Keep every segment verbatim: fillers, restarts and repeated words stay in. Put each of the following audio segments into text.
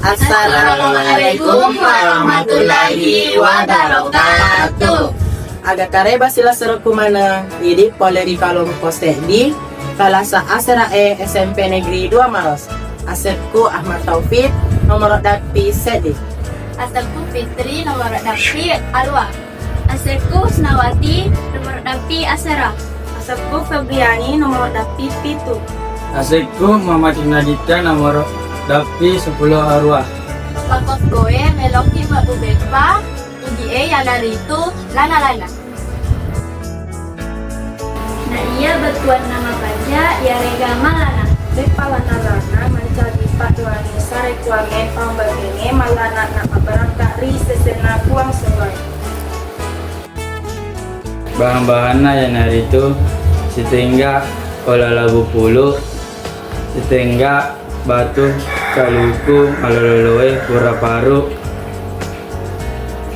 Assalamualaikum warahmatullahi wabarakatuh. Aga kareba silaserokku maneng, idi pole ri kalompo seddi, kalasa asera e S M P Negeri dua Maros. Asekku Ahmad Taufik, nomoro dappi seddi. Asekku Fitri, nomoro dappi arua. Asekku Husnawati, nomoro dappi asera. Asekku Febriani, nomoro dappi pitu. Asekku Muhammad Ibnu Aditya, nomoro dappi seppulo arua. Makkokkoe meloki mabbu beppa, uji e yanaritu lana-lana. Na iya bettuanna mapaja, iyarega mallana. Beppa lana-lana mancaji paddoange sarekkuangnge pambengnge mallana na mabbarakka ri sesenna Puang Sebae. Bahan-bahanna yanaritu sitengga ola labu pulu, sitengga batu kaluku malololoe pura paru,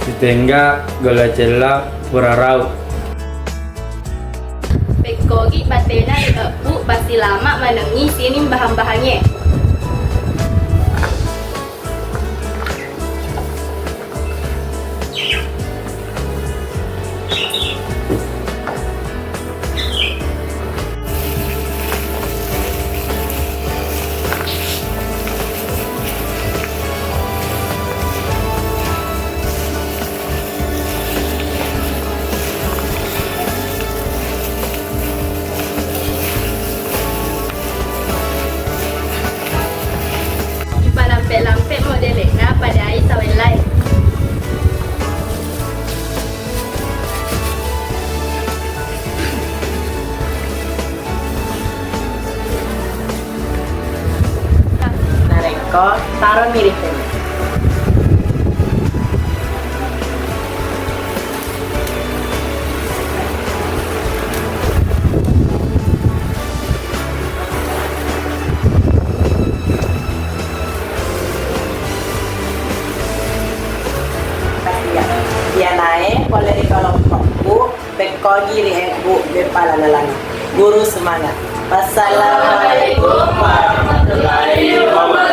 sitengga golla cella pura rau. Pekkogi batena ri ebbu, basilama manengngi sining bahan-bahangnge. Ipalampe-lampe modele'na padai sawellai. Narekko taroni ri penni. Iya. Iyanae pole ri kelompokku, pekkogi ri ebbu beppa lana-lana. Guru semangat. Wassalamualaikum warahmatullahi wabarakatuh.